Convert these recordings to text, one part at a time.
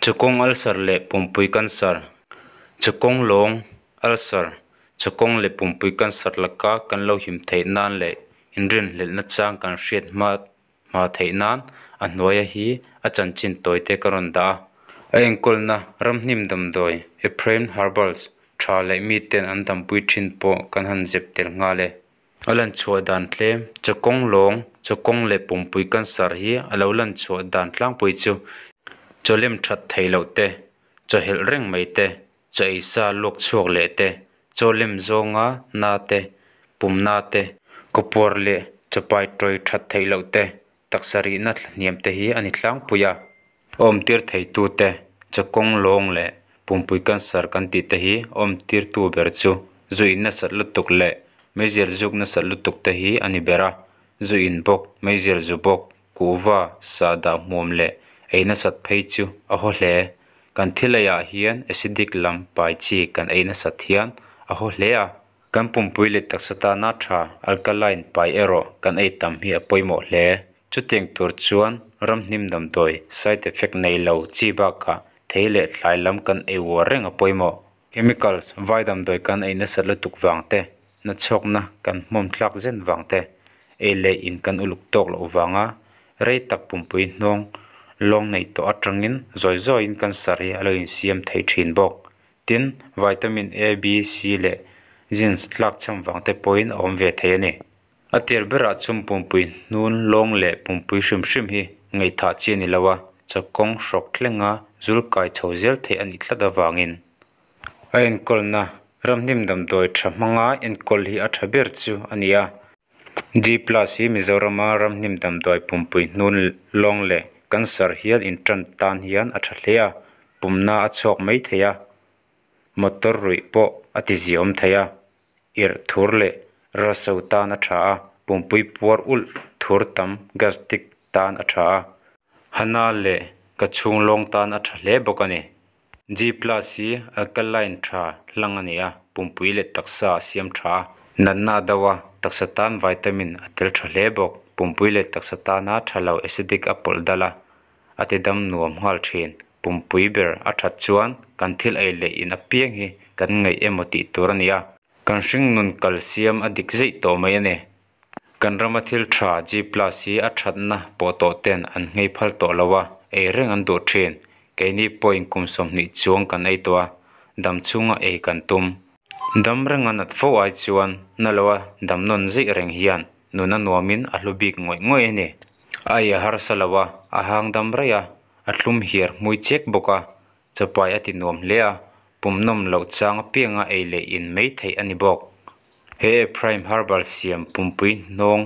Chawkawng ulcer leh pumpui cancer. Chawkawng lawng ulcer, Chawkawng leh pumpui cancer laka kan lo him theih nan leh inrinhlelhna chang kan hriat hma hma theih nan a hnuaia hi a chanchin tawite ka rawn dah a. A enkawlna ramhnim damdawi Ephraim Herbals tha leh miten an dampui thin pawh kan han zep tel nghal e. A lan chhuah dan tlem, Chawkawng lawng, chawkawng leh pumpui cancer hi a lo lan chhuah dan tlangpui chu chawlem that theih loh te, chawhelh reng mai te, chaw ei sa luak chhuak leh te, chaw lem zawnga na te, pumna te, kawpuar leh chawpai tawi that theih loh te, taksa rihna thlahniam te hi a ni tlangpui a. Awmtir theitute, chawkawng lawng leh pumpui cancer kan tih te hi awmtirtu ber chu zu in nasat lutuk leh meizial zuk nasat lutuk te hi a ni ber a. Zu in bawk, meizial zu bawk, kuhva, sahdah hmuam leh ei nasat phei chu a haw hle. Kan thil eiah hian acidic lam pai chi kan ei nasat hian a haw hle a. Kan pumpui leh taksa tana tha alkaline pai erawh kan ei tam hi a pawimawh hle. Chutiang tur chuan ramhnim damdawi side effect nei lo chi bakah thei leh thlai lam kan ei uar reng a pawimawh. Chemicals vai damdawi kan ei nasat lutuk vang te, nachhawkna kan hmawm thlak zen vang te, ei leh in kan uluk tawk loh vanga rei tak pumpui hnawng lawng nei tawh atangin zawi zawiin cancer hi a lo insiam thei thin bawk. Tin, vitamin A, B, C leh zinc tlak cham vang te pawhin a awm ve thei a ni. A tir berah chum pumpui hnun lawng leh pumpui hrim hrim hi ngaihthah chi a ni lo a, chawkawng hrawk thlenga zul kai chho zel theih a nih tlat avangin. A enkawlna ramhnim damdawi tha hmanga enkawl hi a tha ber chu a ni a. G plus hi Mizorama ramhnim damdawi pumpui hnun lawng leh cancer hial intan tan hian a tha hle a, pumna a chhuak mai thei a, motor ruih pawh a ti ziaawm thei a, irh thur leh ralso tan a tha a, pumpui puar ulh thur tam gastric tan a tha a, hana leh ka chhung lawng tan a tha hle bawk a ni. G plus hi alkaline tha hlang a ni a, pumpui leh taksa a siam tha a, natna a do a, taksa tan vitamin a tel tha hle bawk, pumpui leh taksa tana tha lo acidic a pawlh dal a, a ti dam nuam nghal thin. Pumpui ber a that chuan kan thil ei leh in apiang hi kan ngaih emaw tih tur a ni a. Kan hringnun kal siam a dik zeih tawh mai a ni. Kan rama thil tha G plus hi a thatna pawh tawh ten an nghei phal tawh lo a, ei reng an duh thin. Keini pawhin kum 20 chuang kan ei tawh a, dam chhunga ei kan tum. Dam renga nat fo ai chuan na loa dam nawn zeih reng hian nuna nuamin a hlu bik ngawih ngawih a ni. A ei a harsa lo a, a hang dam raih a, a thlum hiar hmui chek bawk a, chawpai a ti nuam hle a, pum nawm loh chang apianga ei leh in mai theih a ni bawk. He Ephraim Herbal siam pumpui hnawng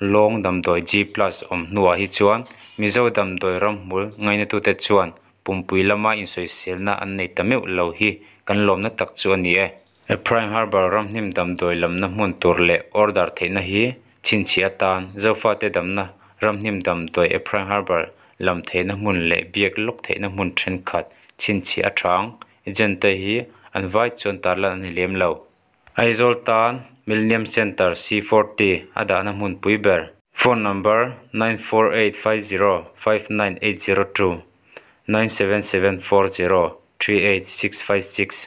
lawng damdawi G plus awm hnuah hi chuan Mizo damdawi ramhmul ngainatute chuan pumpui lama insawiselna an nei ta meuh lo hi kan lawmna tak chu a ni e. Ephraim Herbal ramhnim damdawi lamna hmun tur leh order theihna hi chhinchhiah atan Zofate damna ramhnim damdawi Ephraim Herbal lam theihna hmun leh biak lawk theihna hmun thenkhat chhinchhiah a thang agent te hi an vai chuan tarlan a ni lem lo. Aizawl tan Millennium Centre C40 a dahna hmun pui ber. Phone number 94850 59802 97740 38656.